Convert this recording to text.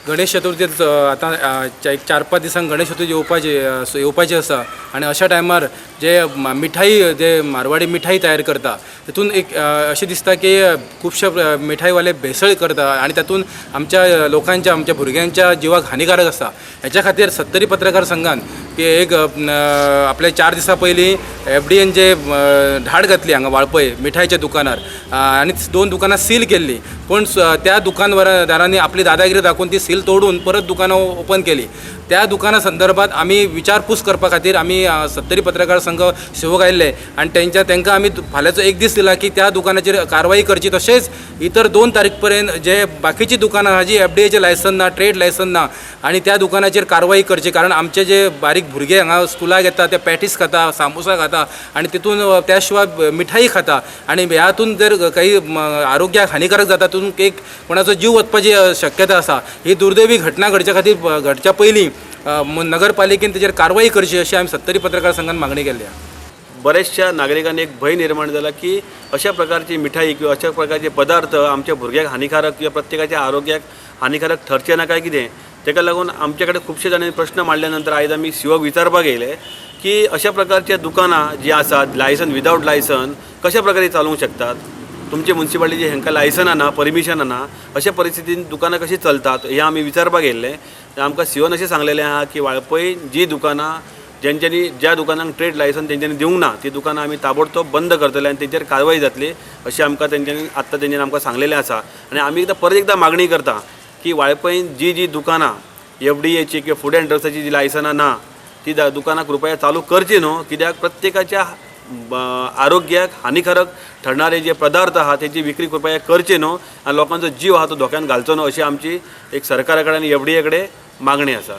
गणेश चतुर्थी आतां एक 4-5 दिसांक गणेश चतुर्थी येवपाची आसा आनी अशा टायमार जे मिठाई जे मारवाडी मिठाई तयार करता तितून एक अशें दिसता की खुबशे मिठाईवाले भेसळ करता आनी तातूंत आमच्या लोकांच्या, आमच्या भुरग्यांच्या जिवाक हानिकारक आसा. हेच्या खातीर सत्तरी पत्रकार संघान की एक आपले 4 दिसां पयलीं एफडीएन जे धाड घातली हांगा वाळपय मिठाईच्या दुकानार आनी 2 दुकानां सील केल्ली, पूण त्या दुकानदारांनी आपली दादागिरी दाखोवन ती सील तोडून परत दुकानां ओपन केली. त्या दुकाना संदर्भात आमी विचारपूस करपा खातीर आमी सत्तरी पत्रकार संघ सेवक आयिल्ले आनी तांकां आमी फाल्यांचो एक दीस दिला की त्या दुकानाचेर कारवाई करची. तशेंच इतर 2 तारीख पर्यंत जे बाकीची दुकानां आहा जी एफडीएचें लायसन ना, ट्रेड लायसन ना आनी त्या दुकानाचेर कारवाई करची. कारण आमचे जे बारीक भुरगे हांगा स्कुलाक येता ते पॅटीस खाता, सामोसा खाता आनी तितून त्या शिवाय मिठाई खाता आनी ह्यातून जर काही आरोग्याक हानिकारक जाता तितून एक कोणाचो जीव वचपाची शक्यता आसा. ही दुर्दैवी घटना घडच्या खातीर घडच्या पयलीं नगरपालिकेन तेजेर कारवाई करची अशी आमी सत्तरी पत्रकार संघान मागणी केल्ली आसा. बऱ्याचशा नागरिकांनी एक भंय निर्माण जाला की अशा प्रकारची मिठाई किंवा अशा प्रकारचे पदार्थ आमच्या भुरग्याक हानिकारक किंवा प्रत्येकाच्या आरोग्याक हानिकारक ठरचे ना काय कितें. ताका लागून आमचे कडेन खुबशे जाणांनी प्रश्न मांडल्या नंतर आयज आमी शिवक विचारपाक येयले की अशा प्रकारच्या दुकानां जीं आसात लायसन विदावट लायसन कशा प्रकारे चालूंक शकतात, तुमचे मुन्सिपालिटीचे हांकां लायसनां ना, परमिशनां ना, अशा परिस्थितीन दुकानां कशीं चलतात हें आमी विचारपाक येयल्ले. आमकां सीओन अशें सांगलेलें आहा की वाळपय जी दुकानां जेंच्यांनी ज्या दुकानांक ट्रेड लायसन तेंच्यांनी दिवंक ना ती दुकानां आमी ताबडतोब बंद करतले आनी तेंचेर कारवाय जातली अशें आमकां तेंच्यांनी आत्तां तेंच्यांनी आमकां सांगलेलें आसा. आनी आमी एकदां परत एकदां मागणी करता की वाळपयन जी जी दुकानां एफडीएची किंवा फूड अँड ड्रग्साची जी लायसनां ना ती दुकानां कृपया चालू करची न्हू, कित्याक प्रत्येकाच्या आरोग्याक हानिकारक ठरणारे जे पदार्थ आहा तेची विक्री कृपया करची न्हू आनी लोकांचो जीव आहा तो धोक्यान घालचो न्हू अशी आमची एक सरकारा कडेन आनी एफडीए कडेन मागणी आसा.